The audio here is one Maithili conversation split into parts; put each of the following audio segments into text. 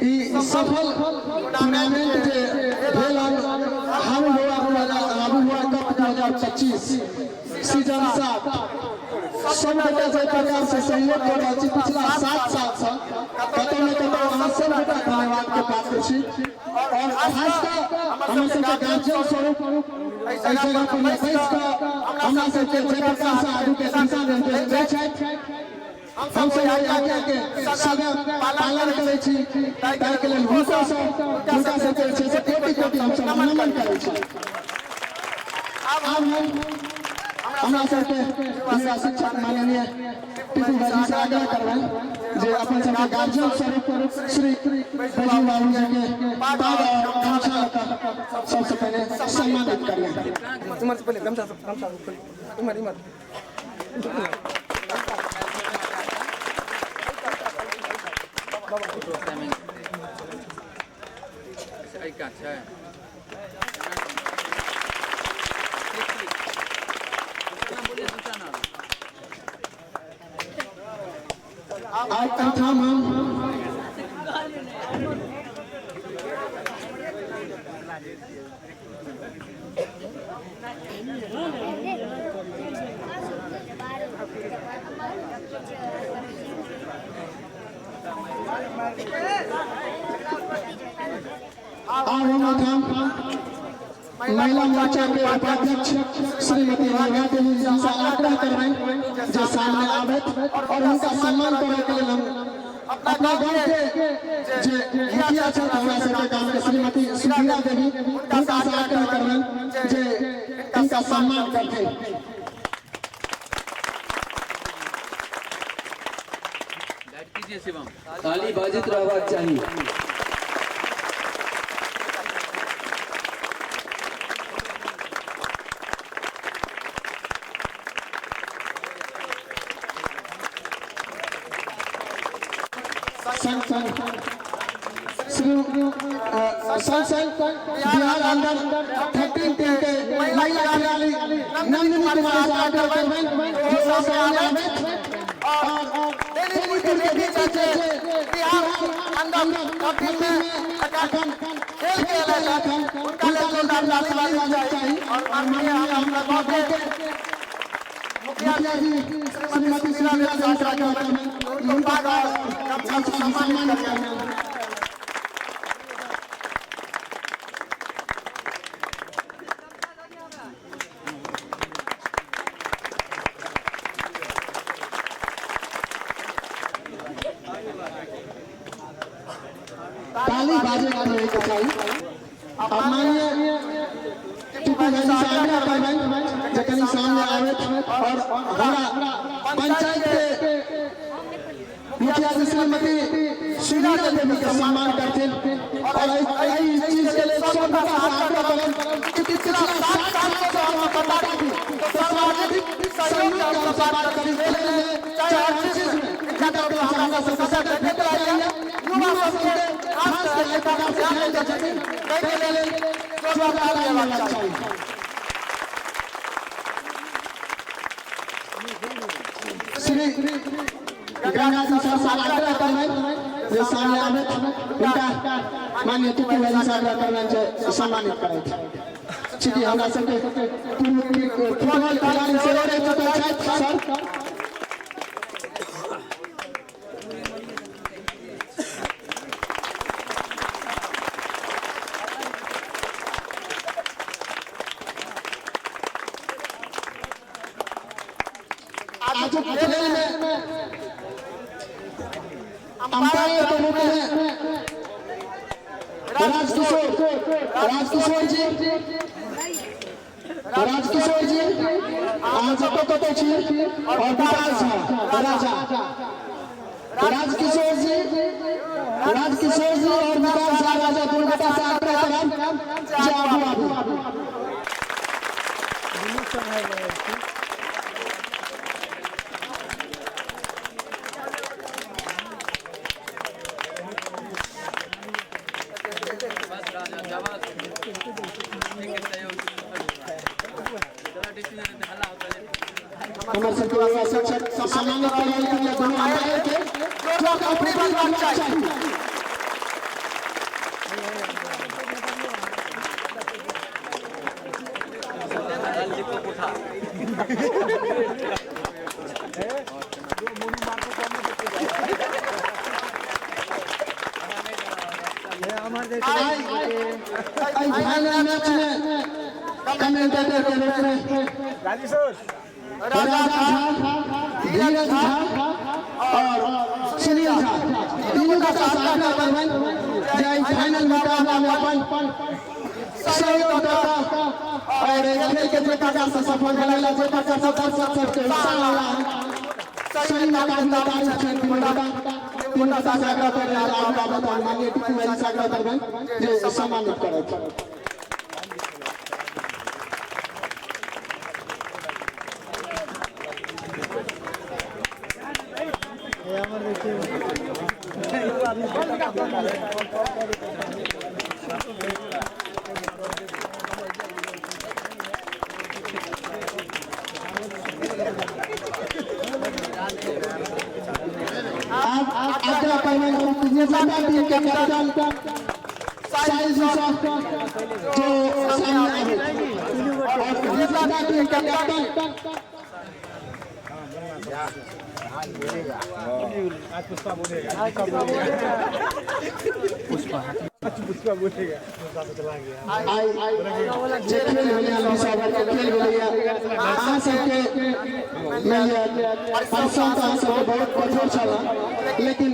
ई सफल टूर्नामेंट जे भेल हन हाबू बौआ 2000 हाबू बौआ कप 2025 सीजन 7, सब गोटा जाहि प्रकार से सहयोग कऽ रहल छी पिछला 7 साल से, कतौ ने कतौ अहाँ सब गोटा धन्यवाद के पात्र छी। और खास कऽ हमर सबके गार्जियन स्वरूप एहि जगह पर बैस कऽ हमरा सबके जाहि प्रकार से आगू के दिशा निर्देश दै छथि, हमसब एहि आज्ञा के सदैव पालन करै छी, ताहिके लेल हुनको सब हुनका सबके जे छै से कोटि कोटि हमसब नमन करै छी। आब हम हमरा सबके युवा शिक्षक माननीय टीपू भाईजी से आग्रह करबनि जे अपन सबके गार्जियन स्वरूप श्री बैजू बाबू जी के पाग और गमछा लऽ कऽ सबसे पहले सम्मानित करिए। इमहर से पहिले गमछा सब, गमछा सब खोलि, इमहर इमहर। आइ एहिठाम हम आब हम एहिठाम महिला मोर्चा के उपाध्यक्ष श्रीमती मेघा देवी जी से आग्रह करबनि जे सामने आबथि और हुनका सम्मान करय के लेल हम अपना गांव के जे मुखिया छथि, हमरा सबके गांव के श्रीमती सुधीरा देवी, हुनका से आग्रह करबनि जे हिनका सम्मान करथिन। ताली बाजैत रहबाक चाही। संग संग श्री संग संग बिहार अंडर 13 टीम के महिला खिलाड़ी नंदिनी कुमारी से आग्रह करबनि जे ओ सामने आबथि और बेनीपुर के बीच जे बिहार अंडर 13 में अखन खेल के एलथि हन, हुनका लेल जोरदार ताली बाजबाक चाही। और माननीय हमरा गांव के मुखिया जी श्रीमती सुधीरा देवी से आग्रह करबनि हुनका पाग और गमछा से सम्मानित करियनि। ताली बाजे के चाही। अब माननीय टीपू भाई से आग्रह करबनि जे कनि सामने आबथि और हमरा पंचायत के मुखिया जी श्रीमती सुधीरा देवी के सम्मान करथिन। और एहि चीज के लेल सब गोटा से आग्रह करब कि पिछला 7 साल से हम बता दी तो सर्वाधिक सहयोग के हम सब बात करी खेल में चाहे हर चीज में इनका तरफ से हमरा सबके सदर भेटल जाइए। युवा सबके खास के एहि प्रकार से ध्यान दै छथिन, ताहि लेल जोरदार ताली होबाक चाही। श्री गंगा जी सर से आग्रह करबनि जे सामने आबथि, हुनका माननीय टीपू भाई से आग्रह करबनि जे सम्मानित करथि। चूँकि हमरा सबके पूर्व फुटबॉल खिलाड़ी सेहो रहि चुकल छथि सर। आजुक खेल में अंपायर के रूप में राजकिशोर राजकिशोर जी, राजकिशोर जी अहाँ जतऽ कतौ छी, और विकास झा राजा, राजकिशोर जी, राजकिशोर जी और विकास झा राजा दुनू गोटा से आग्रह करब जे आगू आबू। हमर सबके युवा शिक्षक सम्मानित करल के लिए दुनू अंपायर के जोरदार ताली बजबाक चाही। आई आई फाइनल मैच में कमेंटेटर के रूप में राजा झा, धीरज झा और सुनील झा तीनों का सामना करबनि जे एहि फाइनल मुकाबला में अपन सहयोग दऽ और एहि खेल के जे प्रकार से सफल बनेला, जे प्रकार से दर्शक सबके उत्साह होला, सही मुकाबला तारीफ छनि। तीनू गोटा से आग्रह करब आगू आबत और माननीय टीपू भाई से आग्रह करबनि जे सम्मानित करथि। अब आग्रह करबनि विजेता टीम के कैप्टन साहिल जी साहब जो सामने आबे और विजेता टीम के कैप्टन आइ जे खेल भेलै, बीस ओवर के खेल भेलैए, अहाँ सबके मानि लिअ परिश्रम तऽ अहाँ सबके बहुत कठोर छल, लेकिन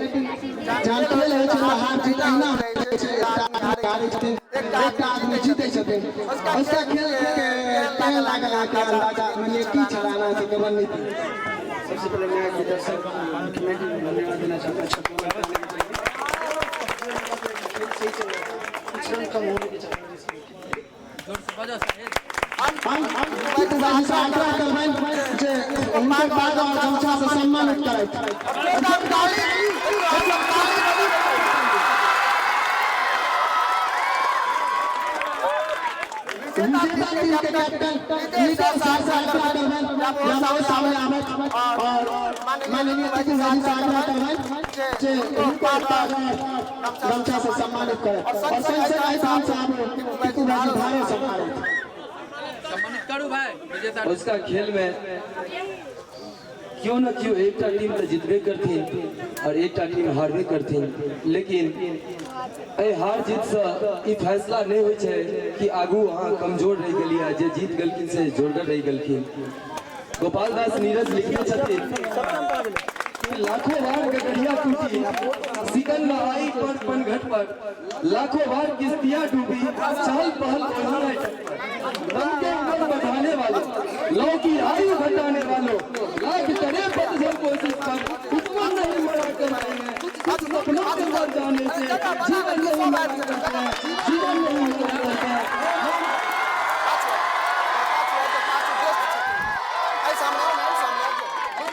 जहन खेल होइ छै तऽ हार जीत अहिना होइ छै। एकटा आदमी हारै छथिन, एकटा आदमी जीतै छथिन। उसका खेल के केहन लागल अहाँके अंदाजा, मानि लिअ की छल अहाँ सबके रणनीति? सबसे पहले मैं के दर्शक कमेटी को धन्यवाद देना चाहता हूँ। अच्छा टूर्नामेंट कराने के लिए खेल सही चल रहा था, कुछ रन कम होने के चक्कर में। हम टीपू बाबू से आग्रह करबनि जे हुनकर पाग और गमछा से सम्मानित करथि। ताली, ताली। विजेता टीम के कैप्टन नीतीश सर से आग्रह करबनि जे हमारे सामने आबथि और माननीय टीपू भाई से आग्रह करबनि जे हुनकर पाग और गमछा से सम्मानित करथि और संग संग एहिठाम से आब टीपू भाई भारो सम्हारथि। सम्मानित करू भाई विजेता। उसका खेल में क्यों न क्यों एकटा टीम तऽ जीतबे करथिन और एकटा टीम हारबे करथिन, लेकिन एहि हार जीतसँ ई फैसला नहि होइ छै कि आगू अहाँ कमजोर रहि गेलियै, जे जीत गेलखिन से जोरगर रहि गेलखिन। गोपाल दास नीरज लिखने छथिन कि लाखों बार गगरिया टूटी, सिकन न आई पर पनघट पर, लाखों बार किश्तियां डूबी, चहल पहल ओढ़ी है, बन के उम्र बढ़ाने वालों, लौ की आयु घटाने वालों, लाख करे पतझड़ कोशिश पर उपवन नहीं मरा करते हैं, कुछ सपनों के मर जाने से जीवन नहीं मरा करते हैं, जीवन नहीं मरा करते हैं।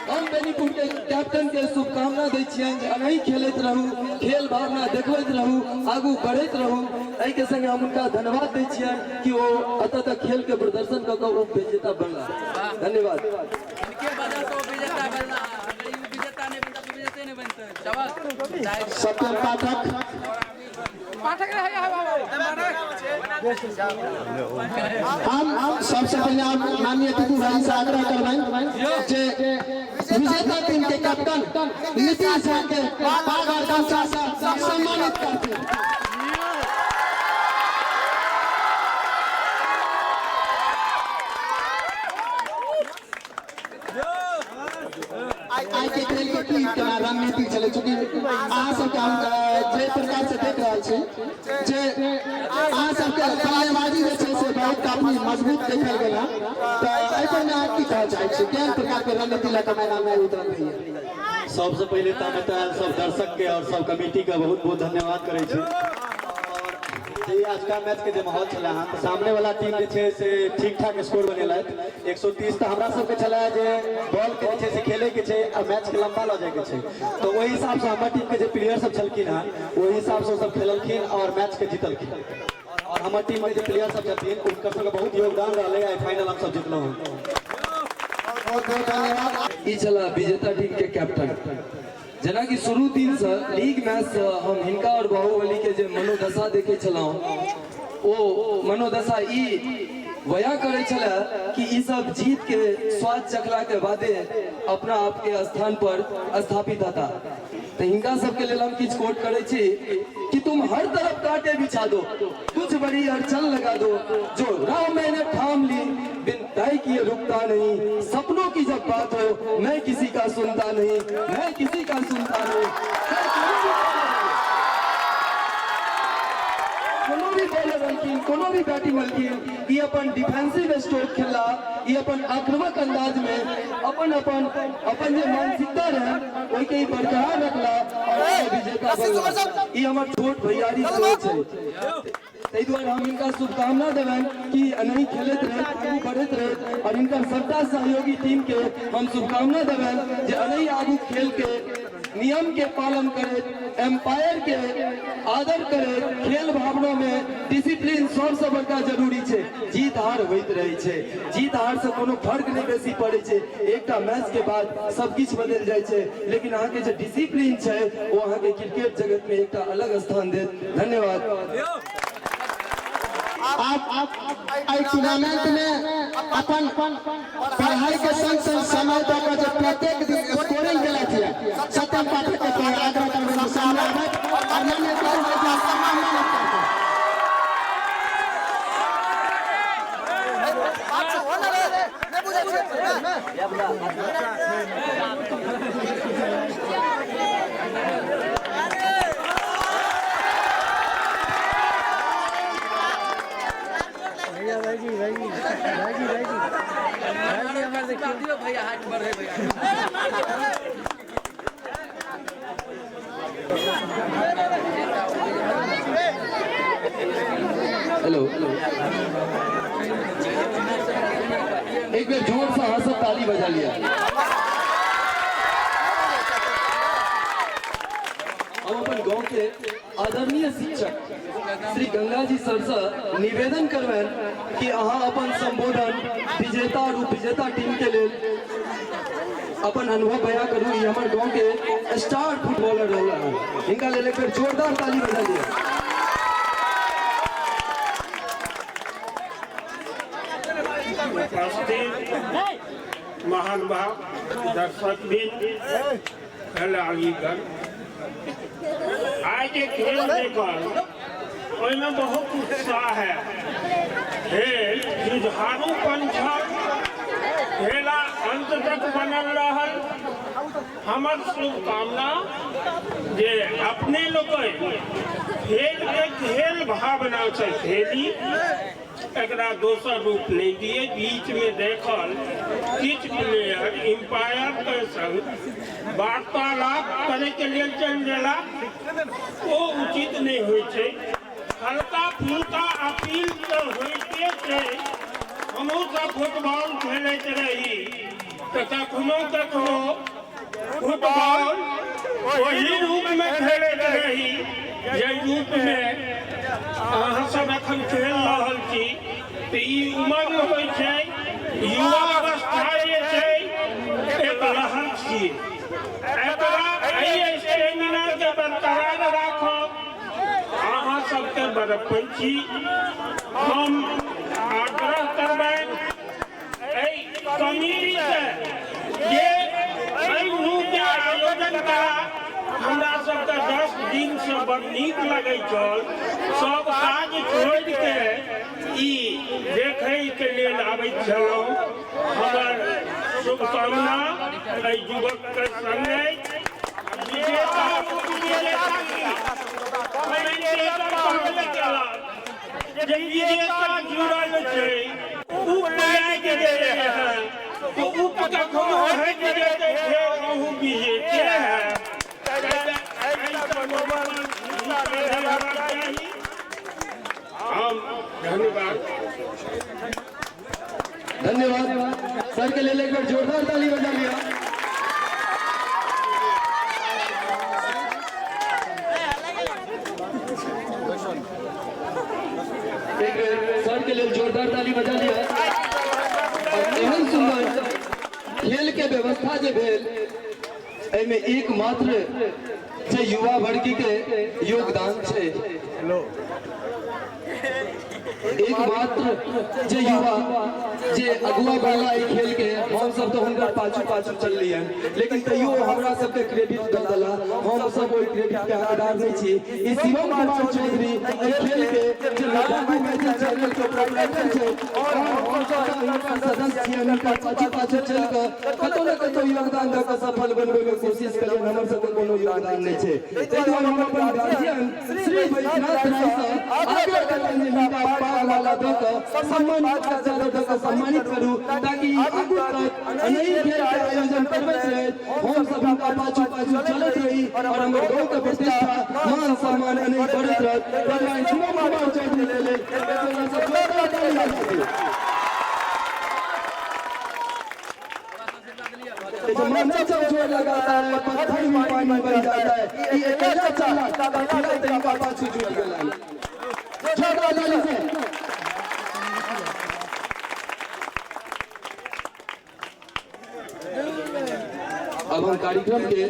हम बेनीपुर के कैप्टन के शुभकामना दै छियनि जे अनाही खेलैत रहू, खेल भावना देखबैत रहू, आगू बढ़ैत रहू। एहिके संगे हम हुनका धन्यवाद दै छियनि कि ओ एतऽ तक खेल के प्रदर्शन कऽ कऽ ओ विजेता बनला। धन्यवाद। इनके वजह से वो विजेता बनला। अगर ई विजेता नहीं बनता तो विजेते नहीं बनते। शाबाश। सत्यम पाठक। पाठक रहे है बाबा। हम सबसे पहले आप माननीय टीपू भाई से आग्रह करबनि जे विजेता टीम के कैप्टन नीतीश झा के पाग और गमछा से सम्मानित करथिन। आइ के खेल के की केना रणनीति छलै? चूँकि अहाँ सबके हम जे प्रकार से देख रहल छी जे अहाँ सबके बल्लेबाजी जे छै से बहुत काफी मजबूत देखल गेल हँ, तऽ एहि पर में अहाँ की कहऽ चाहै छी? केहन प्रकार के रणनीति लऽ कऽ मैदान में उतरल रहियै? सबसे पहिले तऽ हम एतऽ आयल सब दर्शक के और सब कमेटी के बहुत बहुत धन्यवाद करै छी। और जे आजका मैच के जे माहौल छलै हँ, तऽ सामने वाला टीम जे छै से ठीक ठाक स्कोर बनेलथि 130। तऽ हमरा सबके छलै जे बॉल के जे छै से खेले के छै आ मैच के लंबा लऽ जायके छै, तऽ ओहि हिसाब से हमर टीम के जे प्लेयर सब छलखिन हँ, ओहि हिसाब से ओ सब खेललखिन और मैच के जीतलखिन। और हमर टीम के जे प्लेयर सब छथिन, हुनकर सबके बहुत योगदान रहलै। आइ फाइनल हमसब जीतलहुँ हँ। बहुत बहुत धन्यवाद। ई छला विजेता टीम के कैप्टन। जेनाकि शुरू दिन से लीग मैच से हम हिनका और बाहुबली के जे मनोदशा देखे छलहुँ, ओ मनोदशा ई वया करै छलै कि ई सब जीत के स्वाद चखला के बादे अपना आप के स्थान पर स्थापित हता। तो हिनका सबके लेल हम किछु कोट करै छी कि तुम हर तरफ कांटे बिछा दो, कुछ बड़ी अड़चन लगा दो, जो राह मैंने थाम ली बिन तय किए रुकता नहीं, सपनों की जब बात हो मैं किसी का सुनता नहीं, मैं किसी का सुनता नहीं। कोनो भी बॉलर रहलखिन, कोनो भी बैटिंग रहलखिन, ई अपन डिफेंसिव स्ट्रोक खेलला, ई अपन आक्रामक अंदाज में अपन अपन अपन जे मानसिकता रहे ओहिके ई बरकरार रखला और विजेता बनला। ई हमर छोट भैयारी सेहो छै, ताहि दुआरे हम हिनका शुभकामना देबनि कि एनाही खेलैत रहै, आगू बढ़ैत रहै और हिनकर सबटा सहयोगी टीम के हम शुभकामना देबनि जे एनाही आगू खेल के नियम के पालन करैत, एम्पायर के आदर करैत, खेल भावना में डिसिप्लिन सबसँ बड़का जरूरी छै। जीत हार होइत रहै छै, जीत हार से कोनो फर्क नहि बेसी पड़ै छै, एकटा मैच के बाद सब किछु बदलि जाइ छै, लेकिन अहाँके जे डिसिप्लिन छै ओ अहाँके क्रिकेट जगत में एकटा अलग स्थान देत। धन्यवाद। आप एहि टूर्नामेंट में अपन पढ़ाई के संग संग समय दऽ कऽ जे प्रत्येक दिन स्कोरिंग केलथि है, सत्यम पाठक के पर आग्रह करबनि सामने आबथि और सम्मानित करतै। भैया हाथ बढ़े भैया। हेलो, एक बार जोर से हाथ से ताली बजा लिया। हम अपन गांव के आदरणीय शिक्षक श्री गंगा जी सर से निवेदन करबनि कि अहाँ अपन संबोधन विजेता और उपविजेता टीम के लेल अपन अनुभव बयां करू। ई हमर गांव के स्टार फुटबॉलर रहला हन, हिनका लेल एक बेर जोरदार ताली बजा लिया। उपस्थित महानुभाव दर्शक भी खिलाड़ीगण, आज जे खेल देखल ओहिमे बहुत उत्साह है। खेल जुझारूपन छल, खेला अंत तक बनल रहल। हमर शुभकामना जे अपने लोग खेल के खेल भावना से खेली, एकरा दोसर रूप नहीं दिए। बीच में देखल किछु प्लेयर एम्पायर के संग वार्तालाप करे के लिए चलि गेला, ओ उचित नहीं होइ छै। हल्का फुल्का अपील तऽ होइते छै। हमहूँ सब फुटबॉल खेलैत रही तऽ कखनो कखनो फुटबॉल ओही रूपमे खेलैत रही जाहि रूपमे अहाँ सब एखन खेल रहल छी। तऽ ई उमंग होइ छै, युवा अवस्था जे छै एक लहर छियै, एकरा एहि स्टेमिना के बरकरार राखब अहाँ सबके बड़प्पन छी। हम आग्रह करबनि एहि कमिटीसँ जे एहि रूपके आयोजन करा। हमरा सबके 10 दिन से बड़ नीक लगै छल, सब काज छोड़ि के ई देखैके लेल आबैत छलहुँ। हमर शुभकामना एहि युवकके संग अछि। विजेता उपविजेता की कमेंटेटर कहबे केलक जे विजेता जुड़ल छै, उप लागि गेलै हँ तऽ उप कखनो हटि जेतै, फेर अहूँ विजेते हैब। हम धन्यवाद। धन्यवाद सर के लिए एक बार जोरदार ताली बजा लिया। एक बेर सर के लिए जोरदार ताली बजा लिया। और एहन सुंदर खेल के व्यवस्था जे भेल एहिमे एकमात्र जे युवा वर्ग के योगदान छै। एकमात्र जे युवा जे अगुआ बनला एहि खेल के, हम सब तो हुनकर पाछू पाछू चललियन, लेकिन तैयो हमरा सबके क्रेडिट दऽ देला, हम सब ओहि क्रेडिट के हकदार नहीं छी। ई शिवम कुमार चौधरी एहि खेल के जे लड़ाकू मैथिल चैनल के प्रोपराइटर छै और हम सब हुनकर सदस्य छियनि, हुनकर पाछू पाछू चलि कऽ कतौ ने कतौ योगदान दऽ कऽ सफल बनबै के कोशिश करियन। हमर सबके कोनो योगदान नहीं छै, ताहि दुआरे हम अपन गार्जियन श्री बैजनाथ राय से आग्रह करबनि जे हिनका पाग माला दऽ कऽ सम्मानित चादर दऽ कऽ सम्मानित करू, ताकि आगू तक अनेक खेल के आयोजन करबैत रहैत हम सब हिनका पाछू पाछू चलैत रही और हमर गाँव के प्रतिष्ठा मान सम्मान अनेक बढ़ैत रहत। भगवान शिवम कुमार चौधरी के लेल एक सब जोरदार ताली बजा दियौ। जमाना जब जोर लगाता है पत्थर भी पानी बन जाता है। ये अकेला चला काफिला तरीका पाछू जुड़ गेला। जोरदार ताली से। अब हम कार्यक्रम के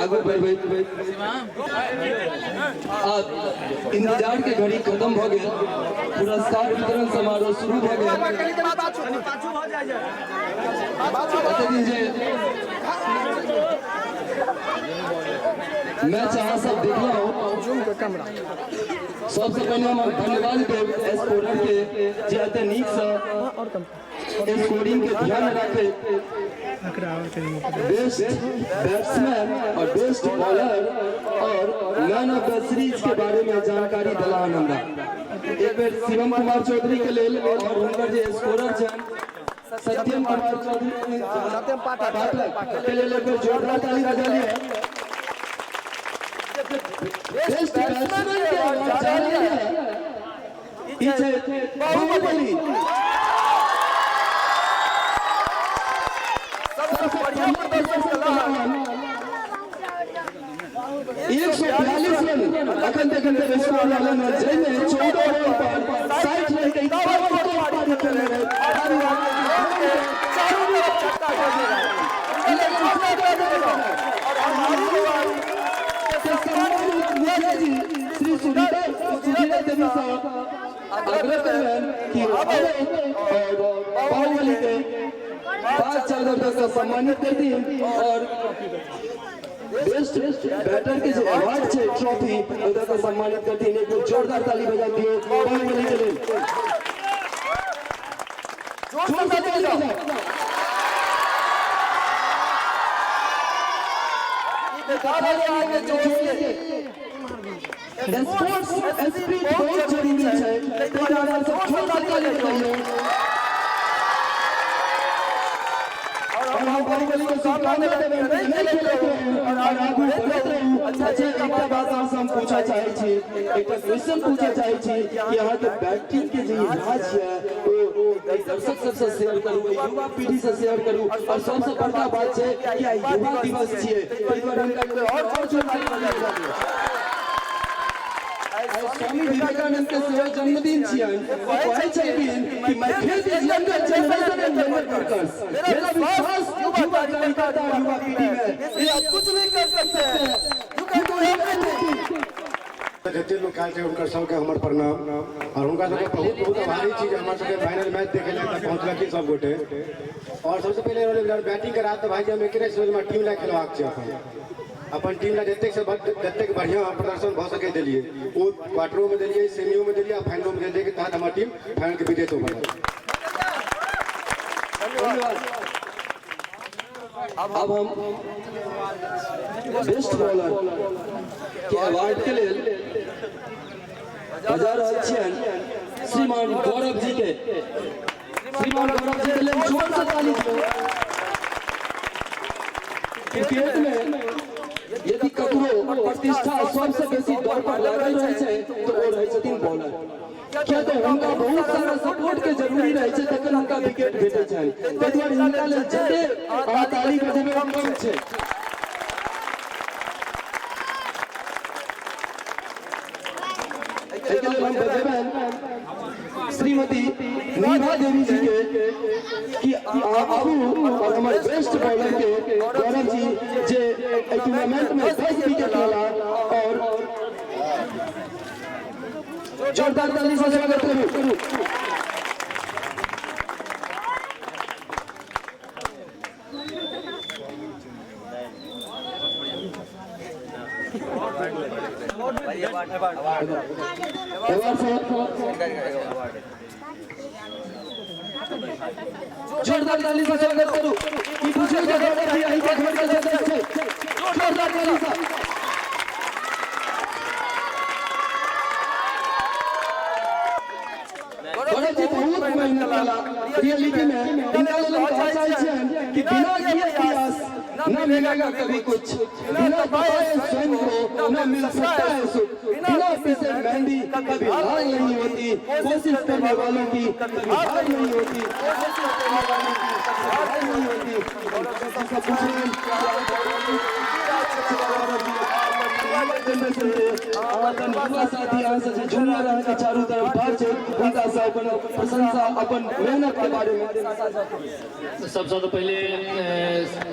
आगू बढ़बैत अब इंतजार के घड़ी खत्म भ गेल, पुरस्कार वितरण समारोह शुरू भ गेल। एते जे मैच अहाँ सब देखलहुँ, सबसे पहले हम धन्यवाद देब स्कोरर के जे एते नीक से स्कोरिंग के ध्यान रखैत बेस्ट बैट्समैन और बेस्ट बॉलर और मैन ऑफ the series के बारे में जानकारी दिला हमरा। एक बेर शिवम कुमार चौधरी के लेल और हुनकर जे स्कोरर छनि सत्यम कुमार चौधरी सत्यम पाठक पाठक के लेल एक बेर जोरदार ताली बजा लियै। बेस्ट बैट्समैन के अवार्ड जा रहल है ई छै बाहुबली। सबसे बढ़िया प्रदर्शन कला 142 रन अखन तक के स्कोर रहलन हन, जाहिमे 14 बॉल पर 60 रन के 51 पारी खेलने रहे। चारों तरफ छक्का खेल रहा है। और हमारी के सम्मानित मुखिया जी श्री सुधीरा देवी साहब आग्रह करबनि कि आबै और बाहुबली के 5 चादर दऽ कऽ सम्मानित करथिन और बेस्ट बैटर के जे अवार्ड छै ट्रॉफी ओ दऽ कऽ सम्मानित करथिन। एक बेर जोरदार ताली बजा दियौ बाहुबली के लेल। जोर जोर से से ताली ताली बजाओ। बजाउ। दिखा रहे हैं जोश के स्पोर्ट्स स्पिरिट बहुत जरूरी छै, ताहि दुआरे सब जोर से ताली बजाइयौ। और हम बाहुबली के शुभकामना देबै कि नहीं खेलैत रहू और आगू बढ़ैत रहू। अच्छा, एकटा बात अहाँसँ हम पूछऽ चाहै छी, एकटा क्वेश्चन पूछऽ चाहै छी कि अहाँके बैटिंग के जे राज यऽ ओ एहि दर्शक सबसँ शेयर करू, एहि युवा पीढ़ी से शेयर करू। और सबसँ बड़का बात छै कि आइ युवा दिवस छियै, ताहि दुआरे हुनका एक बेर और जोर से ताली बजा दियौ। आइ स्वामी विवेकानंद के सेहो जन्मदिन छियनि। ओ कहै छलखिन कि my faith is younger generation and younger workers। मेरा विश्वास युवा कार्यकर्ता और युवा पीढ़ी में। ये आप कुछ भी कर सकते हैं, you can do everything. जते लोग आयल छै हुनकर सबके हमर प्रणाम और हुनका सबके बहुत बहुत आभारी छी जे हमर सबके फाइनल मैच देखे लए एतऽ पहुँचलखिन सब गोटे। और सबसे पहिले बैटिंग के रात भाई हम एके सोचमे टीम लए खेलबाक छै, अपन अपन टीम लए जतेक से जतेक बढ़िया प्रदर्शन भऽ सकै देलियै, ओ क्वार्टरो में देलियै, सेमियो में देलियै आ फाइनलो में देलियै, के तहत हमर टीम फाइनल के विजेता बनल। धन्यवाद। अब हम बेस्ट बॉलर के अवार्ड के लेल बजा रहल छियनि श्रीमान गौरव जी के। श्रीमान गौरव जी के लेल जोर से ताली दियौ। क्रिकेट में यदि ककरो प्रतिष्ठा सबसे बेसी दौड़ पर लागल रहै छै तो ओ रहै छथिन बॉलर, किया तऽ हुनका बहुत सारा सपोर्ट के जरूरी रहै छै तखन हुनका विकेट भेटै छनि। ताहि दुआरे हिनका लेल जते अहाँ ताली बजेबै कम छै। एहिके एहिके लेल हम बजेबनि श्रीमती नीभा देवी जी के कि आबू और हमर बेस्ट बॉलर के गौरव जी जे एहि टूर्नामेंट में 10 विकेट लेला और जोरदार ताली से स्वागत करू। जोरदार ताली से स्वागत करू। ई बुझियौ जे गौरव जी अहीं के घर के सदस्य छै। जोरदार ताली से। गौरव जी बहुत मेहनत केला रियलिटी में। हिनका लेल हम कहऽ चाहै छियनि कि बिना किए प्रयास न मिलेगा कभी कुछ, बिना दबाए स्वयं को न मिल सकता है सुख, बिना पीसे मेहंदी कभी लाल नहीं होती, कोशिश करने वालों की कभी हार नहीं होती, कोशिश करने वालों की कभी हार नहीं होती। अपन युवा साथी अहाँ सब जूनियर अहाँके चारू तरफ ठाढ़ छै, हुनका से अपन प्रशंसा अपन मेहनत के बारे में। सबसँ तऽ पहिले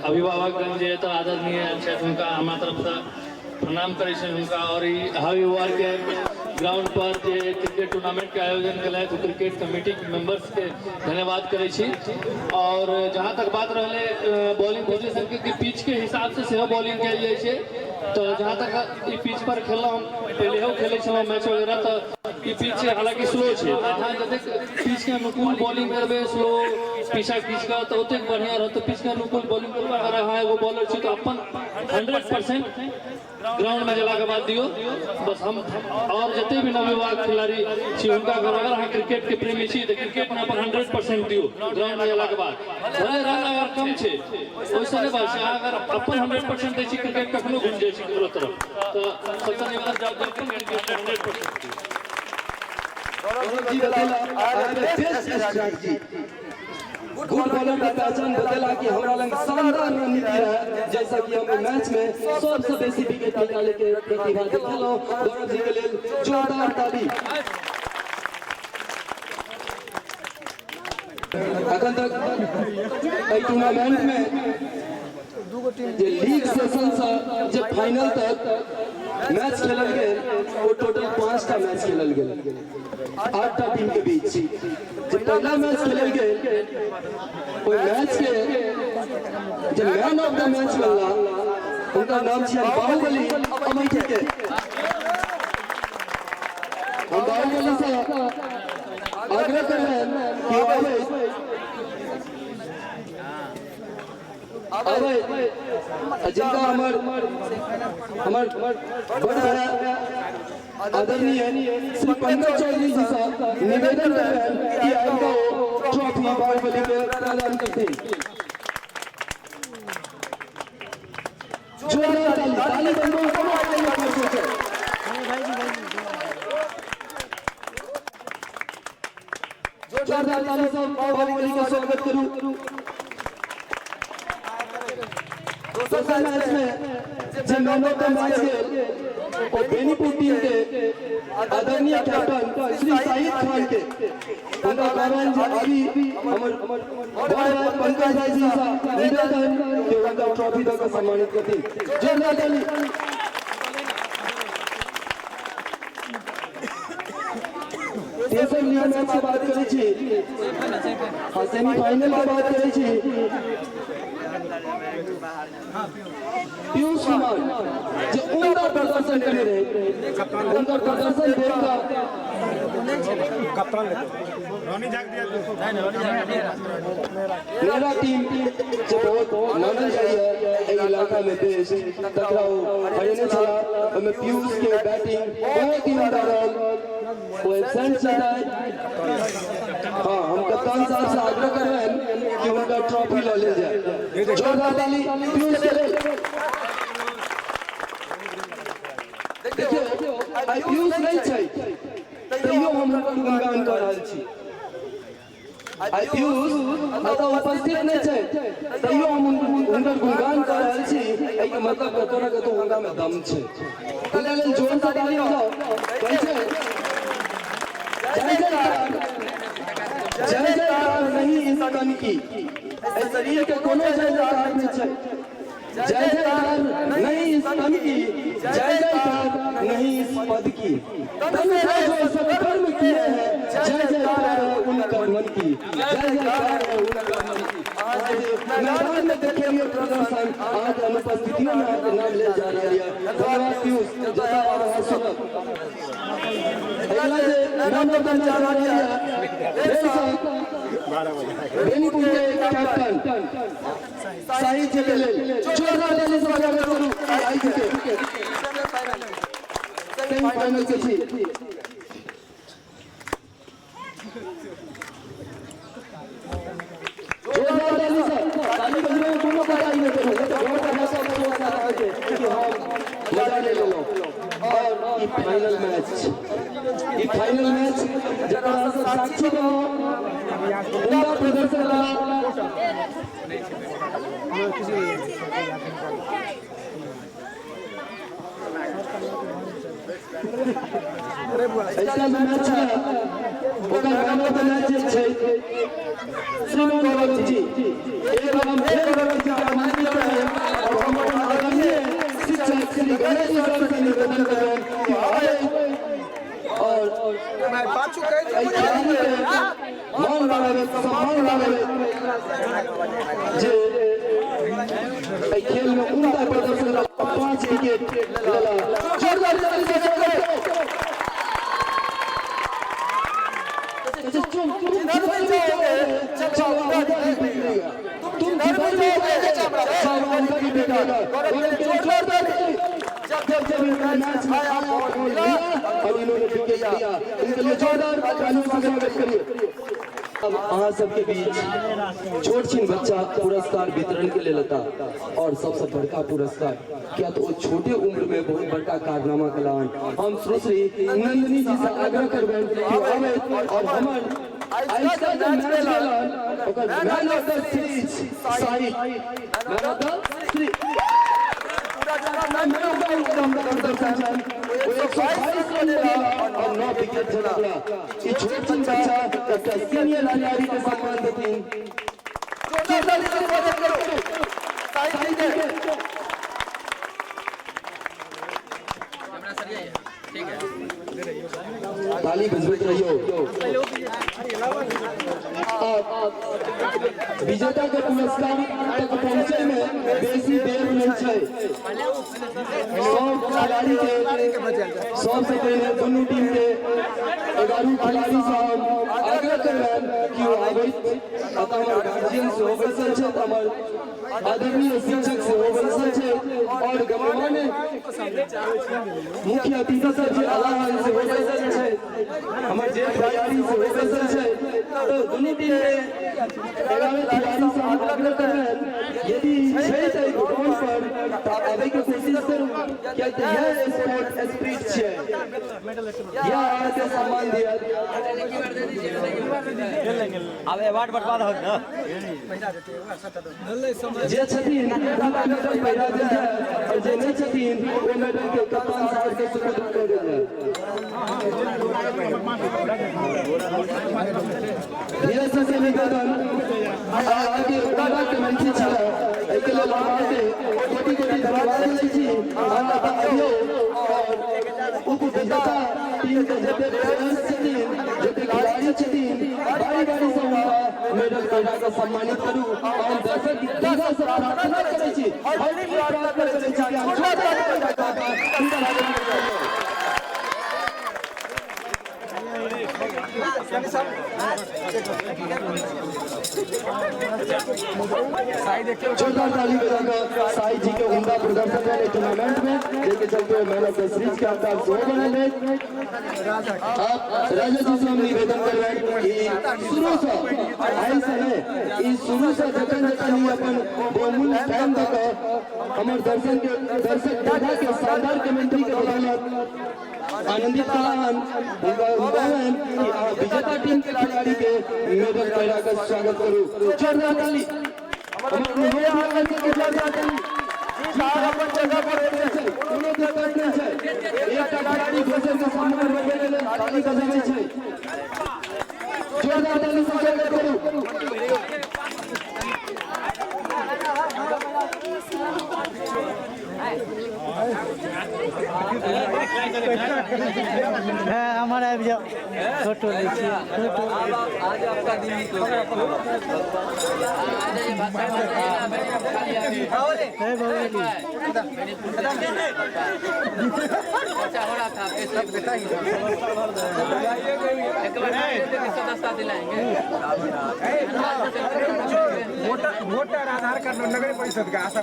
अभिभावकगण जे एतऽ आदरणीय आयल छथि हुनका हमरा तरफसँ प्रणाम करै छियनि हुनका। और ई हबीवार के ग्राउंड पर जे क्रिकेट टूर्नामेंट के आयोजन केलथि ओ क्रिकेट कमेटी के मेंबर्स के धन्यवाद करै छी। और जहाँ तक बात रहलै बॉलिंग पोजिशन के, पिच के हिसाब से सेहो बॉलिंग कयल जाइ छै। तऽ जहाँ तक ई पिच पर खेललहुँ, हम पहिलेहो खेलै छलहुँ मैच वगैरह, तऽ ई पिच हालाँकि स्लो छै। अहाँ जतेक पिच के अनुकूल बॉलिंग करबै, स्लो पीछा खींच कऽ, तऽ ओतेक बढ़िआँ रहत। पिच के अनुकूल बॉलिंग करबै, अगर अहाँ एगो बॉलर छी तऽ अपन 100% ग्राउंड में गेलाके बाद दियौ बस। हम और जते भी नवयुवक खिलाड़ी छी हुनका कहब, अगर अहाँ क्रिकेट के प्रेमी छी तऽ क्रिकेट में अपन 100% दियौ ग्राउंड में गेलाके बाद। भले रन अगर कम छै ओहिसँ नहि बात छै, अहाँ अगर अपन 100% दै छी क्रिकेट कखनो घुमि जाइ छै ककरो तरफ। तऽ सबसँ निवेदन जाउ अपन क्रिकेट 100% दियौ। गौरव जी बतेला बेस्ट स्ट्रेटजी, गुड बॉलर के पहचान बतेला कि हमरा लग शानदार रणनीति रहे, जैसा कि हम मैच में सबसे बेसी विकेट निकाले के प्रतिभा देखेलहुँ। गौरव जी के लेल जोरदार ताली। अखन तक एहि टूर्नामेंट में जे लीग सेशन से जे फाइनल तक मैच खेलल गेल वो टोटल 5टा मैच खेलल गेल 8टा टीम के बीच। जे पहला मैच खेलल गेल ओहि मैच के जे मैन ऑफ the match बनला उनका नाम छियनि बाहुबली अमेठी के। हम बाहुबली से आग्रह करबनि कि आबै जिनका हमर हमर बड़ भाई आदरणीय श्री पंकज चौधरी जी से निवेदन करबनि कि आबि कऽ ट्रॉफी बाहुबली के प्रदान करथिन। जोरदार ताली, ताली बंदो कोनो ताली सोचे। जोरदार ताली से बाहुबली का स्वागत करू। दोसर मैच में जे मैन ऑफ the match गेल और बेनीपुर टीम के आदरणीय कैप्टन श्री साहिद खान के, हुनका कहबनि जे अभी हमर बड़ भाई पंकज भाई जी से निवेदन कि हुनका ट्रॉफी दऽ कऽ सम्मानित करथिन। जोरदार ताली। तेसर लीग मैच के बात करै छी, हाँ सेमीफाइनल के बात करै छी। पीयूष कुमार जे उम्दा प्रदर्शन करने रहे, उनका प्रदर्शन देखकर मेरा टीम जो बहुत मानल जाइए एहि इलाका में बेस्ट, तकरा ओ हरेने छला। ओहिमे पीयूष के बैटिंग बहुत ही उम्दा रहल, वो एबसेंट छलै। हाँ हम कप्तान साहब से आग्रह करबनि कि उनका ट्रॉफी लऽ लेल जाए। जोरदार ताली पीयूष के लेल। देखियौ आइ पीयूष नहि छै तैयो हम हुनकर गुणगान कऽ रहल छी। आइ पीयूष एतऽ उपस्थित नहि छै तैयो हम हुनकर गुणगान कऽ रहल छी। एहिके मतलब कतौ ने कतौ हुनका में दम छै। हुनका लेल जोर से ताली बजाउ। कहै छै की। एहि शरीर के कोनो जय जयकार नहि छै। जय जयकार नहीं इस तन की, जय जयकार नहीं इस पद की, तन से जो सत्कर्म किए हैं, जय जयकार है उन कर्मन की, जय जयकार है उन कर्मन की। आज मैदान में देखेंगे प्रदर्शन, आज अनुपस्थितियों में आपके नाम ले जा रहा है। धन्यवाद पीयूष, जता और सुनब। अगला जे मैन ऑफ the match आ रहा है बेनीपुर के कैप्टन साहिल जी के लेल जोरदार ताली से स्वागत करू साहिल जी के। सेमीफाइनल के छी। जोरदार ताली से, ताली बजबै में कोनो पढ़ाई नहि करू, नहि तऽ घर पर भाषा करू अहाँके कि हम मजा नहि लेलहुँ। और ई फाइनल मैच, ई फाइनल मैच जकर अहाँ सब साक्षी बनलहुँ, उम्दा प्रदर्शन कला। ऐसा जे मैच है ओकर मैन ऑफ the match जे छै श्रीमान गौरव जी, एक हम फेर गौरव जी के आमंत्रित करब और हम अपन आदरणीय शिक्षक श्री गणेश जी सर से निवेदन करब कि आए और एहि खिलाड़ी के मान बढ़ावे, सम्मान बढ़ावे, जे एहि खेल में उम्दा प्रदर्शन कला, 5 विकेट लेला। जोरदार ताली से स्वागत करू। तुम जिधर भी जाओगे चावा उधर ही बिखरेगा, तुम जिधर भी जाओगे चावा उधर ही बिखरेगा। गौरव के लिए जोरदार ताली। जब जब इनका मैच में आया और लिया और इन्होंने विकेट लिया, इनके लिए जोरदार तालियों से स्वागत करिए। अब अहाँ सबके बीच छोट छिन बच्चा पुरस्कार वितरण के लेल लेता और सबसे बड़का पुरस्कार क्या तो वो छोटे उम्र में बहुत बड़का कारनामा कलान। हम सुश्री नंदिनी जी से आग्रह करबनि कि आबै और हमर आइका जे मैच भेलन ओकर man of the series Sahil, man of the series man of the प्रदर्शन छनि, ओ 122 रन लेला और 9 विकेट झटकला। ई छोट छिन बच्चा एकटा सीनियर खिलाड़ी के सम्मान देथिन। जोरदार ताली से स्वागत करू साहिल जी के। ताली बजबैत रहियौ। विजेता के पुरस्कार तक पहुँचे में बेसी देर नहीं छै। सब खिलाड़ी के सबसे पहले दुनू टीम के 11 खिलाड़ी से हम आग्रह करबनि कि ओ आबैत। अतः हमर गार्जियन सेहो बैसल छथि, हमर आदरणीय शिक्षक सेहो बैसल छथि और गणमान्य मुख्य अतिथि सब जे अलाहन सेहो बैसल छथि, हमर जे भैयारी सेहो बैसल छथि। तऽ दुनू टीम के 11 खिलाड़ी से हम आग्रह करबनि यदि छै तऽ ग्राउंड पर तऽ आबैके कोशिश करू, किया तऽ यह स्पोर्ट स्पिरिट छियै, यह अहाँके सम्मान दियत। अब अवार्ड बर्बाद हो ना। जे छथिन हुनका मेडल पहिरा देल जाय और जे नहि छथिन ओ मेडल के कप्तान साहब के सुपुर्द कऽ देल जाय। धीरज से निवेदन, अहाँके उम्दा कमेंट्री छलै, एहिके लेल हम अहाँके कोटि कोटि धन्यवाद दै छी। अहाँ अबियौ और उप विजेता टीम के जते प्लेयर्स छथिन, जते खिलाड़ी छथिन, बारी बारी से हुनका मेडल पहिरा कऽ सम्मानित करू। हम दर्शक दीर्घा से प्रार्थना करै छी, हम प्रार्थना करै छी कि अहाँ जोरदार ताली बजा कऽ हुनकर आगमन करियौ। जोरदार ताली बजाकर साई जी के उम्दा प्रदर्शन भेल टूर्नामेंट में, जिनके चलते मैन ऑफ the series के हकदार सेहो बनल अछि। अब राजा जी से हम निवेदन करबनि कि शुरू से आइ से नहि, ई शुरू से जखन जखन ई अपन बहुमूल्य टाइम दऽ कऽ हमर दर्शक दीर्घा के शानदार कमेंट्री के बदौलत आनंदित कलाहन, हुनका कहबनि कि अहाँ विजेता टीम के खिलाड़ी के मेडल पहिरा कऽ स्वागत करू। जोरदार ताली, हमर अनुरोध यऽ अहाँ सबके, जोरदार ताली। अपन जगह पर छै, कोनो दिक्कत नहि छै। एकटा खिलाड़ी दोसर के सम्मान बढ़बै के लेल ताली बजाबै छै। जोरदार ताली से स्वागत करू। हमार आबि जाओ फोटो लै छी फोटो। आज आपका दिन निकल है बाबूजी अच्छा हो रहा था एक बार सदस्यता दिलाएंगे। वोटर आधार कार्ड नगर परिषद का आशा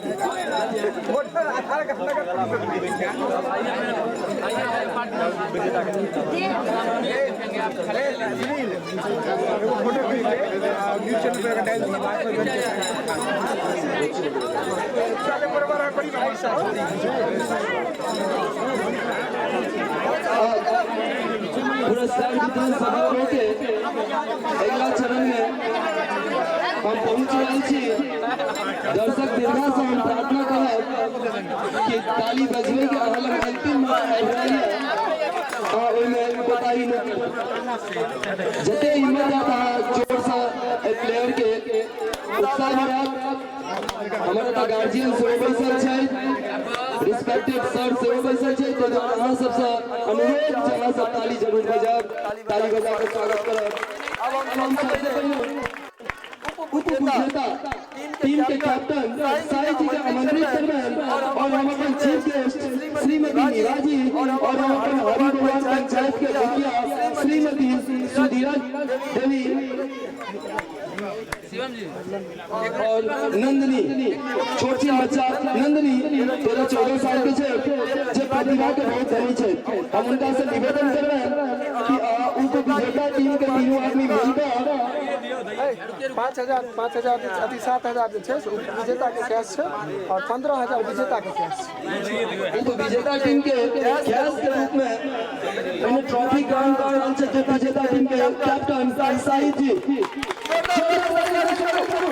वोटर आधार कार्ड नगर परिषद न्यूज चैनल पर डायल पुरस्कार वितरण समारोह के अगला चरण में हम पहुंच रहल छी। दर्शक दीर्घा से हम प्रार्थना करब कि ताली बजबे के अहाँ लग अंतिम मौका आबि रहल है आ ओहिमे कोताही नहि करब। जते हिम्मत हैत अहाँ जोर से एहि प्लेयर के उत्साह बढ़ायब। हमर एतऽ गार्जियन सेहो बैसल छथि, रिस्पेक्टेड सर सेहो बैसल छथि, ताहि दुआरे अहाँ सबसँ अनुरोध जे अहाँ सब ताली जरूर बजायब, ताली बजा कऽ स्वागत करब। अब हम सबसे पहिले उप विजेता टीम के कैप्टन साई जी के आमंत्रित करबनि और हम अपन चीफ गेस्ट श्रीमती नीरा जी और हम अपन हरि भगवान पंचायत के मुखिया श्रीमती सुधीरा देवी और नंदनी, छोट छिन बच्चा नंदनी 13-14 साल के छै जे प्रतिभा के बहुत धनी छै। हम हुनका से निवेदन करबनि कि उप विजेता टीम के तीनों आदमी मिलकर 5,000 5,000 अथी 7,000 जे छै से विजेता के कैश छै और 15,000 विजेता के कैश छै। उप विजेता टीम के कैश के रूप में पहिने ट्रॉफी ग्रहण कर रहल छथि विजेता टीम के कैप्टन साई जी। साई जी के स्वागत करू।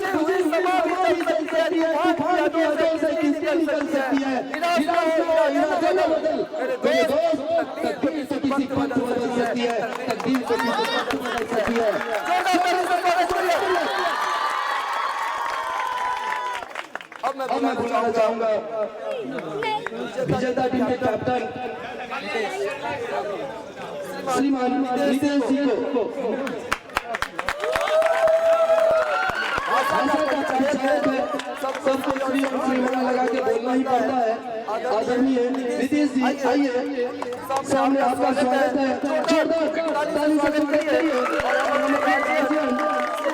बुझी समा भी चल सकती है, तूफान की हदों से किसकी निकल सकती है, निराश हो इरादे न बदल मेरे दोस्त, तकदीर से किसी पंथ बदल सकती है, तकदीर से किसी पंथ बदल सकती है। अब मैं बुलाना चाहूंगा विजेता टीम के कैप्टन श्रीमान नितेश जी को। भाषा का पंचायत है, सबको श्री और श्रीमान लगा के बोलना ही पड़ता है। आदरणीय नितेश जी आइए, सामने आपका स्वागत है, जोरदार ताली से स्वागत करिए। और हमारे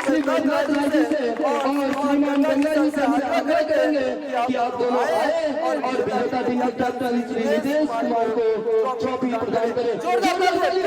श्री मेघनाथ राय जी से और श्रीमान गंगा जी से हमसे आग्रह करेंगे कि आप दोनों आए और विजेता टीम के कैप्टन श्री नितेश कुमार को ट्रॉफी प्रदान करें। जोरदार ताली।